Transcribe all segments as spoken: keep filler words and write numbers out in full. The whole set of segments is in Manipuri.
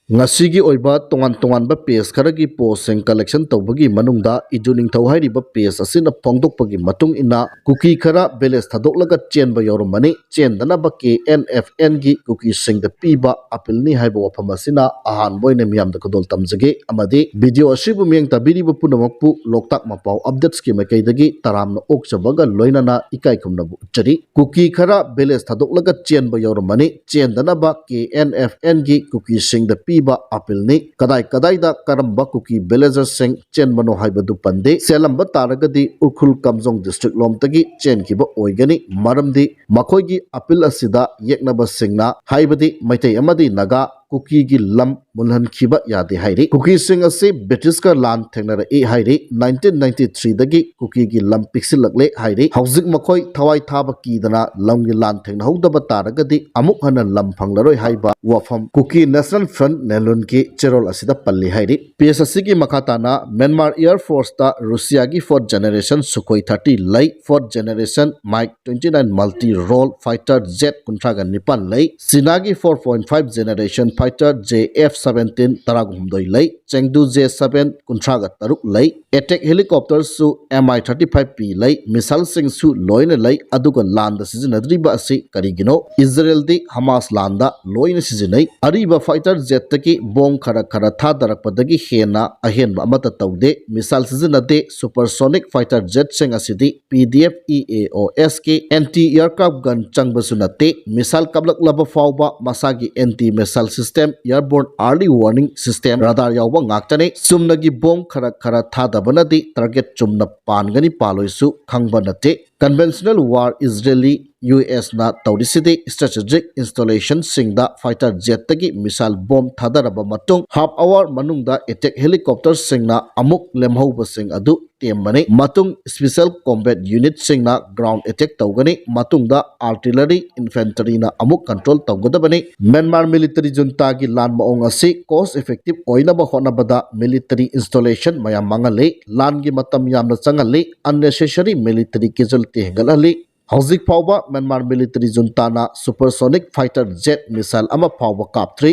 ꯉꯁꯤꯒꯤ ꯑꯣꯏꯕ ꯇꯣꯉꯥꯟ ꯇꯣꯉꯥꯟꯕ ꯄꯦꯖ ꯈꯔꯒꯤ ꯄꯣꯁꯁꯤꯡ ꯀꯂꯦꯛꯁꯟ ꯇꯧꯕꯒꯤ ꯃꯅꯨꯡꯗ ꯏꯗꯨ ꯅꯤꯡꯊꯧ ꯍꯥꯏꯔꯤꯕ ꯄꯦꯖ ꯑꯁꯤꯅ ꯐꯣꯡꯗꯣꯛꯄꯒꯤ ꯃꯇꯨꯡ ꯏꯟꯅ ꯀꯨꯀꯤ ꯈꯔ ꯚꯤꯂꯦꯖ ꯊꯥꯗꯣꯛꯂꯒ ꯆꯦꯟꯕ ꯌꯥꯎꯔꯝꯃꯅꯤ꯫ ꯆꯦꯟꯗꯅꯕ ꯀꯦ ꯑꯦꯟ ꯑꯦꯐ ꯑꯦꯟꯒꯤ ꯀꯨꯀꯤꯁꯤꯡꯗ ꯄꯤꯕ ꯑꯄꯤꯜꯅꯤ ꯍꯥꯏꯕ ꯋꯥꯐꯝ ꯑꯁꯤꯅ ꯑꯍꯥꯟꯕ ꯑꯣꯏꯅ ꯃꯤꯌꯥꯝꯗ ꯈꯨꯗꯣꯜ ꯇꯝꯖꯒꯦ꯫ ꯑꯃꯗꯤ ꯚꯤꯗꯤꯑꯣ ꯑꯁꯤꯕꯨ ꯃꯤꯠꯌꯦꯡ ꯇꯥꯕꯤꯔꯤꯕ ꯄꯨꯝꯅꯃꯛꯄꯨ ꯂꯣꯛꯇꯥꯛ ꯃꯄꯥꯎ ꯑꯞꯗꯦꯠꯁꯀꯤ ꯃꯥꯏꯀꯩꯗꯒꯤ ꯇꯔꯥꯝꯅ ꯑꯣꯛꯆꯕꯒ ꯂꯣꯏꯅꯅ ꯏꯀꯥꯏ ꯈꯨꯝꯅꯕ ꯎꯠꯆꯔꯤ꯫ ꯀꯨꯀꯤ ꯈꯔ ꯚꯤꯂꯦꯖ ꯊꯥꯗꯣꯛꯂꯒ ꯆꯦꯟꯕ ꯌꯥꯎꯔꯝꯃꯅꯤ꯫ ꯆꯦꯟꯗꯅꯕ ꯀꯦ ꯑꯦꯟ ꯑꯦꯐ ꯑꯦꯟꯒꯤ ꯀꯨꯀꯤꯁꯤꯡꯗ ꯄꯤꯕ ꯑꯄꯤꯜꯅꯤ꯫ ꯀꯗꯥꯏ ꯀꯗꯥꯏꯗ ꯀꯔꯝꯕ ꯀꯨꯀꯤ ꯚꯤꯂꯦꯖꯔꯁꯤꯡ ꯆꯦꯟꯕꯅꯣ ꯍꯥꯏꯕꯗꯨ ꯄꯟꯗꯦ꯫ ꯆꯦꯜꯂꯝꯕ ꯇꯥꯔꯒꯗꯤ ꯎꯈ꯭ꯔꯨꯜ ꯀꯥꯝꯖꯣꯡ ꯗꯤꯁꯇ꯭ꯔꯤꯛ ꯂꯣꯝꯗꯒꯤ ꯆꯦꯟꯈꯤꯕ ꯑꯣꯏꯒꯅꯤ꯫ ꯃꯔꯝꯗꯤ ꯃꯈꯣꯏꯒꯤ ꯑꯄꯤꯜ ꯑꯁꯤꯗ ꯌꯦꯛꯅꯕꯁꯤꯡꯅ ꯍꯥꯏꯕꯗꯤ ꯃꯩꯇꯩ ꯑꯃꯗꯤ ꯅꯥꯒꯥ ꯀꯨꯀꯤꯒꯤ ꯂꯝ ꯃꯨꯜꯍꯟꯈꯤꯕ ꯌꯥꯗꯦ ꯍꯥꯏꯔꯤ꯫ ꯀꯨꯀꯤꯁꯤꯡ ꯑꯁꯤ ꯕ꯭ꯔꯤꯇꯤꯁꯀ ꯂꯥꯟ ꯊꯦꯡꯅꯔꯛꯏ ꯍꯥꯏꯔꯤ꯫ ꯅꯥꯏꯟꯇꯤꯟ ꯅꯥꯏꯟꯇꯤ ꯊ꯭ꯔꯤꯗꯒꯤ ꯀꯨꯀꯤꯒꯤ ꯂꯝ ꯄꯤꯛꯁꯤꯜꯂꯛꯂꯦ ꯍꯥꯏꯔꯤ꯫ ꯍꯧꯖꯤꯛ ꯃꯈꯣꯏ ꯊꯋꯥꯏ ꯊꯥꯕ ꯀꯤꯗꯅ ꯂꯝꯒꯤ ꯂꯥꯟ ꯊꯦꯡꯅꯍꯧꯗꯕ ꯇꯥꯔꯒꯗꯤ ꯑꯃꯨꯛ ꯍꯟꯅ ꯂꯝ ꯐꯪꯂꯔꯣꯏ ꯍꯥꯏꯕ ꯋꯥꯐꯝ ꯀꯨꯀꯤ ꯅꯦꯁꯅꯦꯜ ꯐ꯭ꯔꯟꯠ ꯅꯦꯂꯨꯟꯒꯤ ꯆꯦꯔꯣꯜ ꯑꯁꯤꯗ ꯄꯜꯂꯤ ꯍꯥꯏꯔꯤ꯫ ꯄꯦꯖ ꯑꯁꯤꯒꯤ ꯃꯈꯥ ꯇꯥꯅ ꯃ꯭ꯌꯥꯟꯃꯥꯔ ꯑꯦꯌꯔ ꯐꯣꯔꯁꯇ ꯔꯨꯁꯤꯌꯥꯒꯤ ꯐꯣꯔꯠ ꯖꯦꯅꯦꯔꯦꯁꯟ ꯁꯨꯈꯣꯏ ꯊꯥꯔꯇꯤ ꯂꯩ, fourth generation MiG twenty nine multi role fighter jet ꯀꯨꯟꯊ꯭ꯔꯥꯒ ꯅꯤꯄꯥꯟ ꯂꯩ, ꯆꯤꯅꯥꯒꯤ four point five generation fighter J F seventeen ꯇꯔꯥꯒ ꯍꯨꯝꯗꯣꯏ ꯂꯩ, ꯆꯦꯡꯗꯨ ꯖꯦ ꯁꯚꯦꯟ ꯀꯨꯟꯊ꯭ꯔꯥꯒ ꯇꯔꯨꯛ ꯂꯩ, ꯑꯦꯇꯦꯛ ꯍꯦꯂꯤꯀꯣꯞꯇꯔꯁꯨ M I thirty five P ꯂꯩ, ꯃꯤꯁꯥꯏꯜꯁꯤꯡꯁꯨ ꯂꯣꯏꯅ ꯂꯩ꯫ ꯑꯗꯨꯒ ꯂꯥꯟꯗ ꯁꯤꯖꯤꯟꯅꯗ꯭ꯔꯤꯕ ꯑꯁꯤ ꯀꯔꯤꯒꯤꯅꯣ? ꯏꯖꯔꯦꯜꯗꯤ ꯍꯃꯥꯁ ꯂꯥꯟꯗ ꯂꯣꯏꯅ ꯁꯤꯖꯤꯟꯅꯩ꯫ ꯑꯔꯤꯕ ꯐꯥꯏꯇꯔ ꯖꯦꯠꯇꯒꯤ ꯕꯣꯝ ꯈꯔ ꯈꯔ ꯊꯥꯗꯔꯛꯄꯗꯒꯤ ꯍꯦꯟꯅ ꯑꯍꯦꯟꯕ ꯑꯃꯠꯇ ꯇꯧꯗꯦ꯫ ꯃꯤꯁꯥꯏꯜ ꯁꯤꯖꯤꯟꯅꯗꯦ꯫ ꯁꯨꯄꯔꯁꯣꯅꯤꯛ ꯐꯥꯏꯇꯔ ꯖꯦꯠꯁꯤꯡ ꯑꯁꯤꯗꯤ ꯄꯤ ꯗꯤ ꯑꯦꯐ ꯏ ꯑꯦ ꯑꯣ ꯑꯦꯁꯀꯤ ꯑꯦꯟꯇꯤ ꯑꯦꯌꯔꯀ꯭ꯔꯥꯐ ꯒꯟ ꯆꯪꯕꯁꯨ ꯅꯠꯇꯦ꯫ ꯃꯤꯁꯥꯏꯜ ꯀꯥꯞꯂꯛꯂꯕ ꯐꯥꯎꯕ ꯃꯁꯥꯒꯤ anti missile system, airborne early warning system, radar ꯌꯥꯎꯕ ꯉꯥꯛꯇꯅꯤ꯫ ꯆꯨꯝꯅꯒꯤ ꯕꯣꯝ ꯈꯔ ꯈꯔ ꯊꯥꯗꯕꯅꯗꯤ ꯇꯥꯔꯒꯦꯠ ꯆꯨꯝꯅ ꯄꯥꯟꯒꯅꯤ ꯄꯥꯜꯂꯣꯏꯁꯨ ꯈꯪꯕ ꯅꯠꯇꯦ꯫ ꯀꯟꯚꯦꯟꯁꯅꯦꯜ ꯋꯥꯔ ꯏꯖꯔꯦꯂꯤ ꯌꯨ ꯑꯦꯁꯅ ꯇꯧꯔꯤꯁꯤꯗꯤ ꯏꯁꯇ꯭ꯔꯦꯇꯦꯖꯤꯛ ꯏꯟꯁꯇꯣꯂꯦꯁꯟꯁꯤꯡꯗ ꯐꯥꯏꯇꯔ ꯖꯦꯠꯇꯒꯤ ꯃꯤꯁꯥꯏꯜ ꯕꯣꯝ ꯊꯥꯗꯔꯕ ꯃꯇꯨꯡ ꯍꯥꯐ ꯑꯋꯥꯔ ꯃꯅꯨꯡꯗ ꯑꯦꯇꯦꯛ ꯍꯦꯂꯤꯀꯣꯞꯇꯔꯁꯤꯡꯅ ꯑꯃꯨꯛ ꯂꯦꯝꯍꯧꯕꯁꯤꯡ ꯑꯗꯨ ꯇꯦꯝꯕꯅꯤ꯫ ꯃꯇꯨꯡ ꯁ꯭ꯄꯦꯁꯤꯌꯦꯜ ꯀꯣꯝꯕꯦꯠ ꯌꯨꯅꯤꯠꯁꯤꯡꯅ ꯒ꯭ꯔꯥꯎꯟ ꯑꯦꯇꯦꯛ ꯇꯧꯒꯅꯤ꯫ ꯃꯇꯨꯡꯗ ꯑꯥꯔꯇꯤꯂꯔꯤ ꯏꯟꯐꯦꯟꯇꯔꯤꯅ ꯑꯃꯨꯛ ꯀꯟꯇ꯭ꯔꯣꯜ ꯇꯧꯒꯗꯕꯅꯤ꯫ ꯃ꯭ꯌꯥꯟꯃꯥꯔ ꯃꯤꯂꯤꯇꯔꯤ ꯖꯨꯟꯇꯥꯒꯤ ꯂꯥꯟ ꯃꯑꯣꯡ ꯑꯁꯤ ꯀꯣꯁ ꯏꯐꯦꯛꯇꯤꯚ ꯑꯣꯏꯅꯕ ꯍꯣꯠꯅꯕꯗ ꯃꯤꯂꯤꯇꯔꯤ ꯏꯟꯁꯇꯣꯂꯦꯁꯟ ꯃꯌꯥꯝ ꯃꯥꯡꯍꯜꯂꯤ꯫ ꯂꯥꯟꯒꯤ ꯃꯇꯝ ꯌꯥꯝꯅ ꯆꯪꯍꯜꯂꯤ꯫ ꯑꯟꯅꯦꯁꯦꯁꯔꯤ ꯃꯤꯂꯤꯇꯔꯤ ꯀꯦꯖꯨꯑꯦꯂꯤꯇꯤ ꯍꯦꯟꯒꯠꯍꯜꯂꯤ꯫ ꯍꯧꯖꯤꯛ ꯐꯥꯎꯕ ꯃ꯭ꯌꯥꯟꯃꯥꯔ ꯃꯤꯂꯤꯇꯔꯤ ꯖꯨꯟꯇꯥꯅ ꯁꯨꯄꯔꯁꯣꯅꯤꯛ ꯐꯥꯏꯇꯔ ꯖꯦꯠ ꯃꯤꯁꯥꯏꯜ ꯑꯃ ꯐꯥꯎꯕ ꯀꯥꯞꯇ꯭ꯔꯤ꯫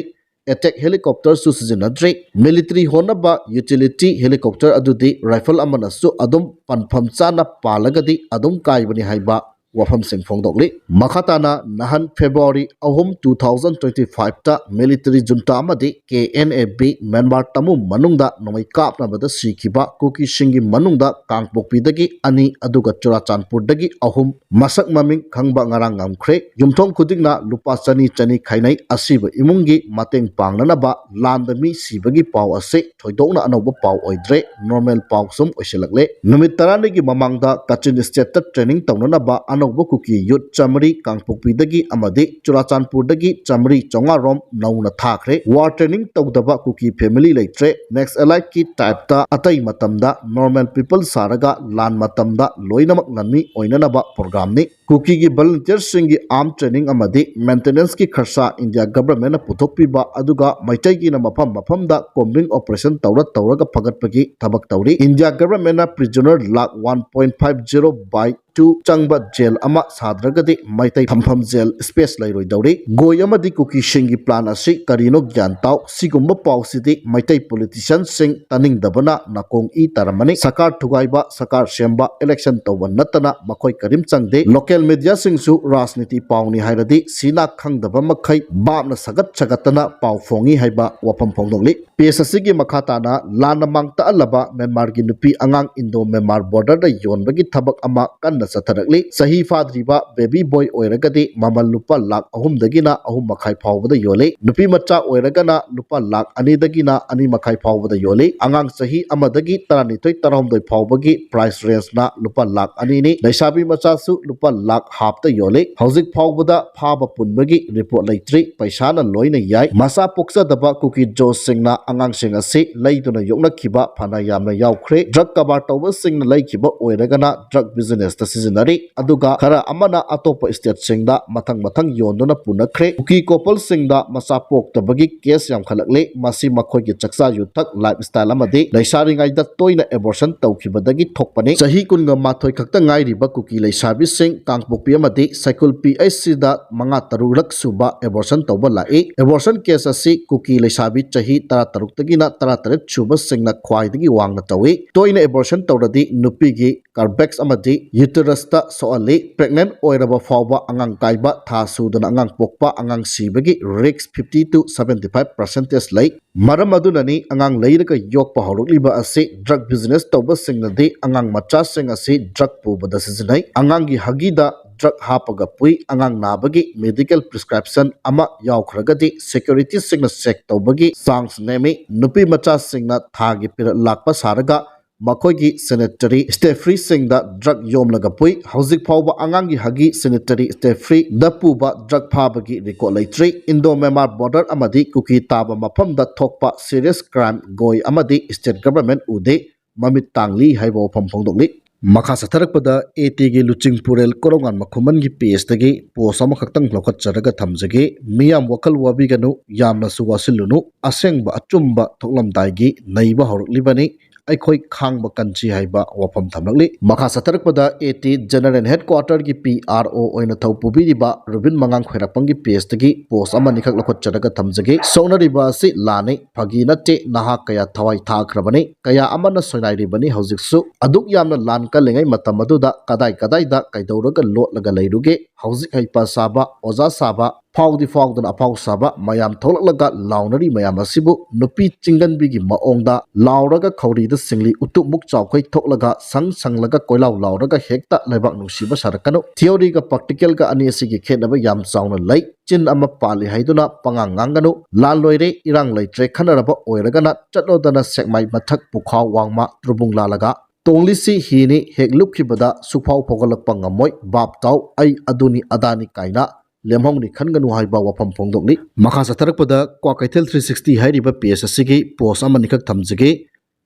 ꯑꯦꯇꯦꯛ ꯍꯦꯂꯤꯀꯣꯞꯇꯔꯁꯨ ꯁꯤꯖꯤꯟꯅꯗ꯭ꯔꯤ꯫ ꯃꯤꯂꯤꯇꯔꯤ ꯍꯣꯟꯅꯕ ꯌꯨꯇꯤꯂꯤꯇꯤ ꯍꯦꯂꯤꯀꯣꯞꯇꯔ ꯑꯗꯨꯗꯤ ꯔꯥꯏꯐꯜ ꯑꯃꯅꯁꯨ ꯑꯗꯨꯝ ꯄꯟꯐꯝ ꯆꯥꯅ ꯄꯥꯜꯂꯒꯗꯤ ꯑꯗꯨꯝ ꯀꯥꯏꯕꯅꯤ ꯍꯥꯏꯕ ꯋꯥꯐꯝꯁꯤꯡ ꯐꯣꯡꯗꯣꯛꯂꯤ꯫ ꯃꯈꯥ ꯇꯥꯅ ꯅꯍꯥꯟ ꯐꯦꯕ꯭ꯔꯨꯋꯥꯔꯤ ꯑꯍꯨꯝ, two thousand twenty five ꯇ ꯃꯤꯂꯤꯇꯔꯤ ꯖꯨꯟꯇꯥ ꯑꯃꯗꯤ ꯀꯦ ꯑꯦꯟ ꯑꯦ ꯕꯤ ꯃ꯭ꯌꯥꯟꯃꯥꯔ ꯇꯃꯨ ꯃꯅꯨꯡꯗ ꯅꯣꯡꯃꯩ ꯀꯥꯞꯅꯕꯗ ꯁꯤꯈꯤꯕ ꯀꯨꯀꯤꯁꯤꯡꯒꯤ ꯃꯅꯨꯡꯗ ꯀꯥꯡꯄꯣꯛꯄꯤꯗꯒꯤ ꯑꯅꯤ ꯑꯗꯨꯒ ꯆꯨꯔꯥꯆꯥꯟꯄꯨꯔꯗꯒꯤ ꯑꯍꯨꯝ ꯃꯁꯛ ꯃꯃꯤꯡ ꯈꯪꯕ ꯉꯔꯥꯡ ꯉꯝꯈ꯭ꯔꯦ꯫ ꯌꯨꯝꯊꯣꯡ ꯈꯨꯗꯤꯡꯅ ꯂꯨꯄꯥ ꯆꯅꯤ ꯆꯅꯤ ꯈꯥꯏꯅꯩ꯫ ꯑꯁꯤꯕ ꯏꯃꯨꯡꯒꯤ ꯃꯇꯦꯡ ꯄꯥꯡꯅꯅꯕ ꯂꯥꯟꯗ ꯃꯤ ꯁꯤꯕꯒꯤ ꯄꯥꯎ ꯑꯁꯤ ꯊꯣꯏꯗꯣꯛꯅ ꯑꯅꯧꯕ ꯄꯥꯎ ꯑꯣꯏꯗ꯭ꯔꯦ, ꯅꯣꯔꯃꯦꯜ ꯄꯥꯎ ꯁꯨꯝ ꯑꯣꯏꯁꯤꯜꯂꯛꯂꯦ꯫ ꯅꯨꯃꯤꯠ ꯇꯔꯥꯅꯤꯒꯤ ꯃꯃꯥꯡꯗ ꯀꯥꯆꯤꯟ ꯁ꯭ꯇꯦꯠꯇ ꯇ꯭ꯔꯦꯅꯤꯡ ꯇꯧꯅꯅꯕ ꯑꯅꯧꯕ ꯀꯨꯀꯤ ꯌꯨꯠ ꯆꯥꯃꯔꯤ ꯀꯥꯡꯄꯣꯛꯄꯤꯗꯒꯤ ꯑꯃꯗꯤ ꯆꯨꯔꯥꯆꯥꯟꯄꯨꯔꯗꯒꯤ ꯆꯥꯃꯔꯤ ꯆꯥꯝꯃꯉꯥ ꯔꯣꯝ ꯅꯧꯅ ꯊꯥꯈ꯭ꯔꯦ꯫ ꯋꯥꯔ ꯇ꯭ꯔꯦꯅꯤꯡ ꯇꯧꯗꯕ ꯀꯨꯀꯤ ꯐꯦꯃꯤꯂꯤ ꯂꯩꯇ꯭ꯔꯦ꯫ ꯅꯦꯛꯁ ꯑꯦꯂꯥꯏꯠꯀꯤ ꯇꯥꯏꯞꯇ ꯑꯇꯩ ꯃꯇꯝꯗ ꯅꯣꯔꯃꯦꯜ ꯄꯤꯄꯜ ꯁꯥꯔꯒ ꯂꯥꯟ ꯃꯇꯝꯗ ꯂꯣꯏꯅꯃꯛ ꯂꯥꯟꯃꯤ ꯑꯣꯏꯅꯅꯕ ꯄ꯭ꯔꯣꯒ꯭ꯔꯥꯝꯅꯤ꯫ ꯀꯨꯀꯤꯒꯤ ꯚꯣꯂꯨꯟꯇꯤꯌꯔꯁꯤꯡꯒꯤ ꯑꯥꯔꯝ ꯇ꯭ꯔꯦꯅꯤꯡ ꯑꯃꯗꯤ ꯃꯦꯟꯇꯦꯅꯦꯟꯁꯀꯤ ꯈꯔꯁꯥ ꯏꯟꯗꯤꯌꯥ ꯒꯚꯔꯟꯃꯦꯟꯠꯅ ꯄꯨꯊꯣꯛꯄꯤꯕ, ꯑꯗꯨꯒ ꯃꯩꯇꯩꯒꯤꯅ ꯃꯐꯝ ꯃꯐꯝꯗ ꯀꯣꯝꯕꯤꯡ ꯑꯣꯄꯔꯦꯁꯟ ꯇꯧꯔ ꯇꯧꯔꯒ ꯐꯒꯠꯄꯒꯤ ꯊꯕꯛ ꯇꯧꯔꯤ꯫ ꯏꯟꯗꯤꯌꯥ ꯒꯚꯔꯟꯃꯦꯟꯠꯅ prisoner lakh one point five zero by two ꯆꯪꯕ ꯖꯦꯜ ꯑꯃ ꯁꯥꯗ꯭ꯔꯒꯗꯤ ꯃꯩꯇꯩ ꯊꯝꯐꯝ ꯖꯦꯜ ꯁ꯭ꯄꯦꯁ ꯂꯩꯔꯣꯏꯗꯧꯔꯤ꯫ ꯒꯣꯏ ꯑꯃꯗꯤ ꯀꯨꯀꯤꯁꯤꯡꯒꯤ ꯄ꯭ꯂꯥꯟ ꯑꯁꯤ ꯀꯔꯤꯅꯣ ꯒ꯭ꯌꯥꯟ ꯇꯥꯎ꯫ ꯁꯤꯒꯨꯝꯕ ꯄꯥꯎꯁꯤꯗꯤ ꯃꯩꯇꯩ ꯄꯣꯂꯤꯇꯤꯁꯤꯌꯟꯁꯤꯡ ꯇꯥꯅꯤꯡꯗꯕꯅ ꯅꯥꯀꯣꯡ ꯏ ꯇꯥꯔꯝꯃꯅꯤ꯫ ꯁꯔꯀꯥꯔ ꯊꯨꯒꯥꯏꯕ, ꯁꯔꯀꯥꯔ ꯁꯦꯝꯕ, ꯏꯂꯦꯛꯁꯟ ꯇꯧꯕ ꯅꯠꯇꯅ ꯃꯈꯣꯏ ꯀꯔꯤꯝ ꯆꯪꯗꯦ꯫ ꯂꯣꯀꯦꯜ ꯃꯤꯗꯤꯌꯥꯁꯤꯡꯁꯨ ꯔꯥꯖꯅꯤꯇꯤ ꯄꯥꯎꯅꯤ ꯍꯥꯏꯔꯗꯤ ꯁꯤ ꯅꯥ ꯈꯪꯗꯕ ꯃꯈꯩ ꯚꯥꯞꯅ ꯁꯥꯒꯠ ꯁꯥꯒꯠꯇꯅ ꯄꯥꯎ ꯐꯣꯡꯉꯤ ꯍꯥꯏꯕ ꯋꯥꯐꯝ ꯐꯣꯡꯗꯣꯛꯂꯤ꯫ ꯄꯦꯖ ꯑꯁꯤꯒꯤ ꯃꯈꯥ ꯇꯥꯅ ꯂꯥꯟꯅ ꯃꯥꯡ ꯇꯥꯛꯍꯜꯂꯕ ꯃ꯭ꯌꯥꯟꯃꯥꯔꯒꯤ ꯅꯨꯄꯤ ꯑꯉꯥꯡ ꯏꯟꯗꯣ ꯃ꯭ꯌꯥꯟꯃꯥꯔ ꯕꯣꯔꯗꯔꯗ ꯌꯣꯟꯕꯒꯤ ꯊꯕꯛ ꯑꯃ ꯀꯟꯅ ꯆꯠꯊꯔꯛꯂꯤ꯫ ꯆꯍꯤ ꯐꯥꯗ꯭ꯔꯤꯕ ꯕꯦꯕꯤ ꯕꯣꯏ ꯑꯣꯏꯔꯒꯗꯤ ꯃꯃꯜ ꯂꯨꯄꯥ ꯂꯥꯈ ꯑꯍꯨꯝꯗꯒꯤꯅ ꯑꯍꯨꯝ ꯃꯈꯥꯏ ꯐꯥꯎꯕꯗ ꯌꯣꯜꯂꯤ꯫ ꯅꯨꯄꯤ ꯃꯆꯥ ꯑꯣꯏꯔꯒꯅ ꯂꯨꯄꯥ ꯂꯥꯈ ꯑꯅꯤꯗꯒꯤꯅ ꯑꯅꯤ ꯃꯈꯥꯏ ꯐꯥꯎꯕꯗ ꯌꯣꯜꯂꯤ꯫ ꯑꯉꯥꯡ ꯆꯍꯤ ꯑꯃꯗꯒꯤ ꯇꯔꯥꯅꯤꯊꯣꯏ ꯇꯔꯥꯍꯨꯝꯗꯣꯏ ꯐꯥꯎꯕꯒꯤ ꯄ꯭ꯔꯥꯏꯁ ꯔꯦꯟꯖꯅ ꯂꯨꯄꯥ ꯂꯥꯈ ꯑꯅꯤꯅꯤ꯫ ꯂꯩꯁꯥꯕꯤ ꯃꯆꯥꯁꯨ ꯂꯨꯄꯥ ꯂꯥꯈ ꯍꯥꯞꯇ ꯌꯣꯜꯂꯤ꯫ ꯍꯧꯖꯤꯛ ꯐꯥꯎꯕꯗ ꯐꯥꯕ ꯄꯨꯟꯕꯒꯤ ꯔꯤꯄꯣꯔꯠ ꯂꯩꯇ꯭ꯔꯤ꯫ ꯄꯩꯁꯥꯅ ꯂꯣꯏꯅ ꯌꯥꯏ꯫ ꯃꯆꯥ ꯄꯣꯛꯆꯗꯕ ꯀꯨꯀꯤ ꯖꯣꯁꯁꯤꯡꯅ ꯑꯉꯥꯡꯁꯤꯡ ꯑꯁꯤ ꯂꯩꯗꯨꯅ ꯌꯣꯛꯅꯈꯤꯕ ꯐꯅ ꯌꯥꯝꯅ ꯌꯥꯎꯈ꯭ꯔꯦ꯫ ꯗ꯭ꯔꯒ ꯀꯔꯕꯥꯔ ꯇꯧꯕꯁꯤꯡꯅ ꯂꯩꯈꯤꯕ ꯑꯣꯏꯔꯒꯅ ꯗ꯭ꯔꯒ ꯕꯤꯖꯤꯅꯦꯁꯇ ꯁꯤꯖꯤꯟꯅꯔꯤ꯫ ꯑꯗꯨꯒ ꯈꯔ ꯑꯃꯅ ꯑꯇꯣꯞꯄ stateꯁꯤꯡꯗ ꯃꯊꯪ ꯃꯊꯪ ꯌꯣꯟꯗꯨꯅ ꯄꯨꯅꯈ꯭ꯔꯦ꯫ ꯀꯨꯀꯤ coupleꯁꯤꯡꯗ ꯃꯆꯥ ꯄꯣꯛꯇꯕꯒꯤ case ꯌꯥꯝꯈꯠꯂꯛꯂꯦ꯫ ꯃꯁꯤ ꯃꯈꯣꯏꯒꯤ ꯆꯥꯛꯆꯥ ꯌꯨꯊꯛ, lifestyle ꯑꯃꯗꯤ ꯂꯩꯁꯥꯔꯤꯉꯩꯗ ꯇꯣꯏꯅ abortion ꯇꯧꯈꯤꯕꯗꯒꯤ ꯊꯣꯛꯄꯅꯤ꯫ ꯆꯍꯤ ꯀꯨꯟꯒ ꯃꯥꯊꯣꯏ ꯈꯛꯇ ꯉꯥꯏꯔꯤꯕ ꯀꯨꯀꯤ ꯂꯩꯁꯥꯕꯤꯁꯤꯡ ꯀꯥꯡꯄꯣꯛꯄꯤ ꯑꯃꯗꯤ ꯁꯥꯏꯀꯨꯜ PHCꯗ ꯃꯉꯥ ꯇꯔꯨꯛꯂꯛ ꯁꯨꯕ abortion ꯇꯧꯕ ꯂꯥꯛꯏ꯫ Abortion case ꯑꯁꯤ ꯀꯨꯀꯤ ꯂꯩꯁꯥꯕꯤ ꯆꯍꯤ ꯇꯔꯥ ꯇꯔꯨꯛꯇꯒꯤꯅ ꯇꯔꯥ ꯇꯔꯦꯠ ꯁꯨꯕꯁꯤꯡꯅ ꯈ꯭ꯋꯥꯏꯗꯒꯤ ꯋꯥꯡꯅ ꯇꯧꯏ꯫ ꯇꯣꯏꯅ abortion ꯇꯧꯔꯗꯤ ꯅꯨꯄꯤꯒꯤ cervix ꯑꯃꯗꯤ uterusꯇ ꯁꯣꯛꯍꯜꯂꯤ꯫ Pregnant ꯑꯣꯏꯔꯕ ꯐꯥꯎꯕ ꯑꯉꯥꯡ ꯀꯥꯏꯕ, ꯊꯥ ꯁꯨꯗꯅ ꯑꯉꯥꯡ ꯄꯣꯛꯄ, ꯑꯉꯥꯡ ꯁꯤꯕꯒꯤ risk fifty to seventy five percentage ꯂꯩ꯫ ꯃꯔꯝ ꯑꯗꯨꯅꯅꯤ ꯑꯉꯥꯡ ꯂꯩꯔꯒ ꯌꯣꯛꯄ ꯍꯧꯔꯛꯂꯤꯕ ꯑꯁꯤ drug business ꯇꯧꯕꯁꯤꯡꯅꯗꯤ ꯑꯉꯥꯡ ꯃꯆꯥꯁꯤꯡ ꯑꯁꯤ drug ꯄꯨꯕꯗ ꯁꯤꯖꯤꯟꯅꯩ꯫ ꯑꯉꯥꯡꯒꯤ ꯍꯒꯤꯗ drug ꯍꯥꯞꯄꯒ ꯄꯨꯏ꯫ ꯑꯉꯥꯡ ꯅꯥꯕꯒꯤ medical prescription ꯑꯃ ꯌꯥꯎꯈ꯭ꯔꯒꯗꯤ securityꯁꯤꯡꯅ check ꯇꯧꯕꯒꯤ chance ꯅꯦꯝꯃꯤ꯫ ꯅꯨꯄꯤ ꯃꯆꯥꯁꯤꯡꯅ ꯊꯥꯒꯤ period ꯂꯥꯛꯄ ꯁꯥꯔꯒ ꯃꯈꯣꯏꯒꯤ sanitary stafferyꯁꯤꯡꯗ drug ꯌꯣꯝꯂꯒ ꯄꯨꯏ꯫ ꯍꯧꯖꯤꯛ ꯐꯥꯎꯕ ꯑꯉꯥꯡꯒꯤ ꯍꯒꯤ sanitary stafferyꯗ ꯄꯨꯕ drug ꯐꯥꯕꯒꯤ record ꯂꯩꯇ꯭ꯔꯤ꯫ Indo Myanmar border ꯑꯃꯗꯤ ꯀꯨꯀꯤ ꯇꯥꯕ ꯃꯐꯝꯗ ꯊꯣꯛꯄ serious crime, ꯒꯣꯏ ꯑꯃꯗꯤ state government ꯎꯗꯦ꯫ ꯃꯃꯤꯠ ꯇꯥꯡꯂꯤ ꯍꯥꯏꯕ ꯋꯥꯐꯝ ꯐꯣꯡꯗꯣꯛꯂꯤ꯫ ꯃꯈꯥ ꯆꯠꯊꯔꯛꯄꯗ ATꯒꯤ ꯂꯨꯆꯤꯡꯄꯨꯔꯦꯜ ꯀꯣꯔꯧꯉꯥꯟꯕ ꯈꯨꯃꯟꯒꯤ pageꯇꯒꯤ post ꯑꯃꯈꯛꯇꯪ ꯂꯧꯈꯠꯆꯔꯒ ꯊꯝꯖꯒꯦ꯫ ꯃꯤꯌꯥꯝ ꯋꯥꯈꯜ ꯋꯥꯕꯤꯒꯅꯨ, ꯌꯥꯝꯅꯁꯨ ꯋꯥꯁꯤꯜꯂꯨꯅꯨ, ꯑꯁꯦꯡꯕ ꯑꯆꯨꯝꯕ ꯊꯣꯛꯂꯝꯗꯥꯏꯒꯤ ꯅꯩꯕ ꯍꯧꯔꯛꯂꯤꯕꯅꯤ꯫ ꯑꯩꯈꯣꯏ ꯈꯥꯡꯕ ꯀꯟꯁꯤ ꯍꯥꯏꯕ ꯋꯥꯐꯝ ꯊꯝꯂꯛꯂꯤ꯫ ꯃꯈꯥ ꯆꯠꯊꯔꯛꯄꯗ AT General Headquarterꯒꯤ PRO ꯑꯣꯏꯅ ꯊꯧ ꯄꯨꯕꯤꯔꯤꯕ ꯔꯨꯕꯤꯟ ꯃꯉꯥꯡ ꯈ꯭ꯋꯥꯏꯔꯥꯛꯄꯝꯒꯤ pageꯇꯒꯤ post ꯑꯃꯅꯤꯈꯛ ꯂꯧꯈꯠꯆꯔꯒ ꯊꯝꯖꯒꯦ꯫ ꯁꯣꯛꯅꯔꯤꯕ ꯑꯁꯤ ꯂꯥꯟꯅꯤ, ꯐꯥꯒꯤ ꯅꯠꯇꯦ꯫ ꯅꯍꯥ ꯀꯌꯥ ꯊꯋꯥꯏ ꯊꯥꯈ꯭ꯔꯕꯅꯤ, ꯀꯌꯥ ꯑꯃꯅ ꯁꯣꯏꯅꯥꯏꯔꯤꯕꯅꯤ꯫ ꯍꯧꯖꯤꯛꯁꯨ ꯑꯗꯨꯛ ꯌꯥꯝꯅ ꯂꯥꯟ ꯀꯜꯂꯤꯉꯩ ꯃꯇꯝ ꯑꯗꯨꯗ ꯀꯗꯥꯏ ꯀꯗꯥꯏꯗ ꯀꯩꯗꯧꯔꯒ ꯂꯣꯠꯂꯒ ꯂꯩꯔꯨꯒꯦ? ꯍꯧꯖꯤꯛ ꯍꯩꯄꯥ ꯁꯥꯕ, ꯑꯣꯖꯥ ꯁꯥꯕ, ꯐꯥꯎꯗꯤ ꯐꯥꯎꯗꯅ ꯑꯐꯥꯎ ꯁꯥꯕ ꯃꯌꯥꯝ ꯊꯣꯛꯂꯛꯂꯒ ꯂꯥꯎꯅꯔꯤ ꯃꯌꯥꯝ ꯑꯁꯤꯕꯨ ꯅꯨꯄꯤ ꯆꯤꯡꯒꯟꯕꯤꯒꯤ ꯃꯑꯣꯡꯗ ꯂꯥꯎꯔꯒ ꯈꯧꯔꯤꯗ ꯁꯤꯡꯂꯤ ꯎꯇꯨꯞꯃꯨꯛ ꯆꯥꯎꯈꯩ ꯊꯣꯛꯂꯒ ꯁꯪ ꯁꯪꯂꯒ ꯀꯣꯏꯂꯥꯎ ꯂꯥꯎꯔꯒ ꯍꯦꯛꯇ ꯂꯩꯕꯥꯛ ꯅꯨꯡꯁꯤꯕ ꯁꯥꯔꯛꯀꯅꯨ꯫ Theoryꯒ practicalꯒ ꯑꯅꯤ ꯑꯁꯤꯒꯤ ꯈꯦꯠꯅꯕ ꯌꯥꯝ ꯆꯥꯎꯅ ꯂꯩ꯫ ꯆꯤꯟ ꯑꯃ ꯄꯥꯜꯂꯤ ꯍꯥꯏꯗꯨꯅ ꯄꯉꯥꯡ ꯉꯥꯡꯒꯅꯨ꯫ ꯂꯥꯟ ꯂꯣꯏꯔꯦ, ꯏꯔꯥꯡ ꯂꯩꯇ꯭ꯔꯦ ꯈꯟꯅꯔꯕ ꯑꯣꯏꯔꯒꯅ ꯆꯠꯂꯣꯗꯅ ꯁꯦꯛꯃꯥꯏ ꯃꯊꯛ ꯄꯨꯈꯥꯎ ꯋꯥꯡꯃ ꯇ꯭ꯔꯨꯕꯨꯡ ꯂꯥꯜꯂꯒ꯫ ꯇꯣꯡꯂꯤꯁꯤ ꯍꯤꯅꯤ, ꯍꯦꯛ ꯂꯨꯞꯈꯤꯕꯗ ꯁꯨꯛꯐꯥꯎ ꯐꯥꯎꯒꯠꯂꯛꯄ ꯉꯝꯃꯣꯏ꯫ ꯚꯥꯞ ꯇꯥꯎ, ꯑꯩ ꯑꯗꯨꯅꯤ ꯑꯗꯥꯅꯤ ꯀꯥꯏꯅ ꯂꯦꯝꯍꯧꯅꯤ ꯈꯟꯒꯅꯨ ꯍꯥꯏꯕ ꯋꯥꯐꯝ ꯐꯣꯡꯗꯣꯛꯂꯤ꯫ ꯃꯈꯥ ꯆꯠꯊꯔꯛꯄꯗ ꯀ꯭ꯋꯥꯀꯩꯊꯦꯜ three sixty ꯍꯥꯏꯔꯤꯕ page ꯑꯁꯤꯒꯤ post ꯑꯃꯅꯤꯈꯛ ꯊꯝꯖꯒꯦ꯫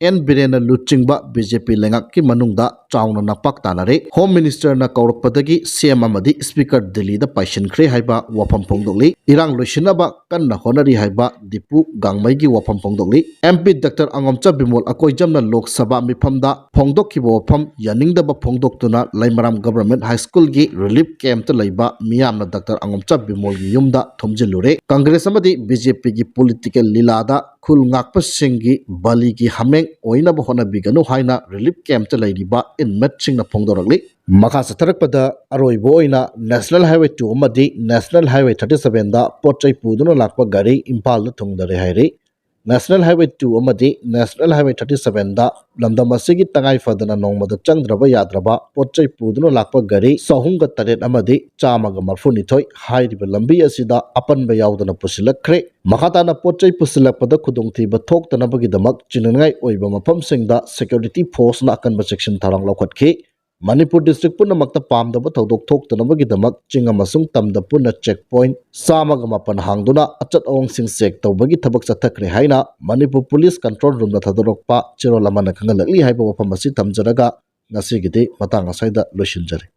ꯑꯦꯟ ꯕꯤꯔꯦꯟꯅ ꯂꯨꯆꯤꯡꯕ BJP ꯂꯩꯉꯥꯛꯀꯤ ꯃꯅꯨꯡꯗ ꯆꯥꯎꯅ ꯅꯄꯥꯛ ꯇꯥꯅꯔꯦ꯫ ꯍꯣꯝ ꯃꯤꯅꯤꯁꯇꯔꯅ ꯀꯧꯔꯛꯄꯗꯒꯤ ꯁꯤ ꯑꯦꯝ ꯑꯃꯗꯤ ꯁ꯭ꯄꯤꯀꯔ ꯗꯤꯜꯂꯤꯗ ꯄꯥꯏꯁꯤꯟꯈ꯭ꯔꯦ ꯍꯥꯏꯕ ꯋꯥꯐꯝ ꯐꯣꯡꯗꯣꯛꯂꯤ꯫ ꯏꯔꯥꯡ ꯂꯣꯏꯁꯤꯟꯅꯕ ꯀꯟꯅ ꯍꯣꯠꯅꯔꯤ ꯍꯥꯏꯕ ꯗꯤꯄꯨ ꯒꯥꯡꯃꯩꯒꯤ ꯋꯥꯐꯝ ꯐꯣꯡꯗꯣꯛꯂꯤ꯫ M P doctor ꯑꯉꯣꯝꯆꯥ Bimol ꯑꯀꯣꯏꯖꯝꯅ Lok Sabha ꯃꯤꯐꯝꯗ ꯐꯣꯡꯗꯣꯛꯈꯤꯕ ꯋꯥꯐꯝ ꯌꯥꯅꯤꯡꯗꯕ ꯐꯣꯡꯗꯣꯛꯇꯨꯅ ꯂꯩꯃꯔꯥꯝ ꯒꯚꯔꯟꯃꯦꯟꯠ ꯍꯥꯏ ꯁ꯭ꯀꯨꯜꯒꯤ ꯔꯤꯂꯤꯐ ꯀꯦꯝꯞꯇ ꯂꯩꯕ ꯃꯤꯌꯥꯝꯅ ꯗꯥꯛꯇꯔ ꯑꯉꯣꯝꯆꯥ ꯕꯤꯃꯣꯜꯒꯤ ꯌꯨꯝꯗ ꯊꯨꯝꯖꯤꯜꯂꯨꯔꯦ꯫ ꯀꯪꯒ꯭ꯔꯦꯁ ꯑꯃꯗꯤ ꯕꯤ ꯖꯦ ꯄꯤꯒꯤ ꯄꯣꯂꯤꯇꯤꯀꯦꯜ ꯂꯤꯂꯥꯗ ꯈꯨꯜ ꯉꯥꯛꯄꯁꯤꯡꯒꯤ ꯕꯂꯤꯒꯤ ꯍꯥꯃꯦꯡ ꯑꯣꯏꯅꯕ ꯍꯣꯠꯅꯕꯤꯒꯅꯨ ꯍꯥꯏꯅ ꯔꯤꯂꯤꯐ ꯀꯦꯝꯞꯇ ꯂꯩꯔꯤꯕ ꯏꯟꯃꯦꯠꯁꯤꯡꯅ ꯐꯣꯡꯗꯣꯔꯛꯂꯤ꯫ ꯃꯈꯥ ꯆꯠꯊꯔꯛꯄꯗ ꯑꯔꯣꯏꯕ ꯑꯣꯏꯅ ꯅꯦꯁꯅꯦꯜ ꯍꯥꯏꯋꯦ ꯇꯨ ꯑꯃꯗꯤ ꯅꯦꯁꯅꯦꯜ ꯍꯥꯏꯋꯦ ꯊꯥꯔꯇꯤ ꯁꯚꯦꯟꯗ ꯄꯣꯠ ꯆꯩ ꯄꯨꯗꯨꯅ ꯂꯥꯛꯄ ꯒꯥꯔꯤ ꯏꯝꯐꯥꯜꯗ ꯊꯨꯡꯗꯔꯦ ꯍꯥꯏꯔꯤ꯫ ꯅꯦꯁꯅꯦꯜ ꯍꯥꯏꯋꯦ ꯇꯨ ꯑꯃꯗꯤ ꯅꯦꯁꯅꯦꯜ ꯍꯥꯏꯋꯦ ꯊꯥꯔꯇꯤ ꯁꯚꯦꯟꯗ ꯂꯝꯗꯝ ꯑꯁꯤꯒꯤ ꯇꯉꯥꯏ ꯐꯗꯅ ꯅꯣꯡꯃꯗ ꯆꯪꯗ꯭ꯔꯕ ꯌꯥꯗ꯭ꯔꯕ ꯄꯣꯠ ꯆꯩ ꯄꯨꯗꯨꯅ ꯂꯥꯛꯄ ꯒꯥꯔꯤ ꯆꯍꯨꯝꯒ ꯇꯔꯦꯠ ꯑꯃꯗꯤ ꯆꯥꯝꯃꯒ ꯃꯔꯐꯨꯅꯤꯊꯣꯏ ꯍꯥꯏꯔꯤꯕ ꯂꯝꯕꯤ ꯑꯁꯤꯗ ꯑꯄꯟꯕ ꯌꯥꯎꯗꯅ ꯄꯨꯁꯤꯜꯂꯛꯈ꯭ꯔꯦ꯫ ꯃꯈꯥ ꯇꯥꯅ ꯄꯣꯠ ꯆꯩ ꯄꯨꯁꯤꯜꯂꯛꯄꯗ ꯈꯨꯗꯣꯡꯊꯤꯕ ꯊꯣꯛꯇꯅꯕꯒꯤꯗꯃꯛ ꯆꯤꯡꯅꯅꯤꯡꯉꯥꯏ ꯑꯣꯏꯕ ꯃꯐꯝꯁꯤꯡꯗ ꯁꯦꯀ꯭ꯌꯨꯔꯤꯇꯤ ꯐꯣꯔꯁꯅ ꯑꯀꯟꯕ ꯆꯦꯛꯁꯤꯟ ꯊꯧꯔꯥꯡ ꯂꯧꯈꯠꯈꯤ꯫ ꯃꯅꯤꯄꯨꯔ ꯗꯤꯁꯇ꯭ꯔꯤꯛ ꯄꯨꯝꯅꯃꯛꯇ ꯄꯥꯝꯗꯕ ꯊꯧꯗꯣꯛ ꯊꯣꯛꯇꯅꯕꯒꯤꯗꯃꯛ ꯆꯤꯡ ꯑꯃꯁꯨꯡ ꯇꯝꯗ ꯄꯨꯟꯅ ꯆꯦꯛ ꯄꯣꯏꯟꯠ ꯆꯥꯝꯃꯒ ꯃꯥꯄꯟ ꯍꯥꯡꯗꯨꯅ ꯑꯆꯠ ꯑꯋꯣꯡꯁꯤꯡ ꯆꯦꯛ ꯇꯧꯕꯒꯤ ꯊꯕꯛ ꯆꯠꯊꯈ꯭ꯔꯦ ꯍꯥꯏꯅ ꯃꯅꯤꯄꯨꯔ ꯄꯨꯂꯤꯁ ꯀꯟꯇ꯭ꯔꯣꯜ ꯔꯨꯝꯅ ꯊꯥꯗꯣꯔꯛꯄ ꯆꯦꯔꯣꯜ ꯑꯃꯅ ꯈꯪꯍꯜꯂꯛꯂꯤ ꯍꯥꯏꯕ ꯋꯥꯐꯝ ꯑꯁꯤ ꯊꯝꯖꯔꯒ ꯉꯁꯤꯒꯤꯗꯤ ꯃꯇꯥꯡ ꯑꯁ꯭ꯋꯥꯏꯗ ꯂꯣꯏꯁꯤꯟꯖꯔꯦ꯫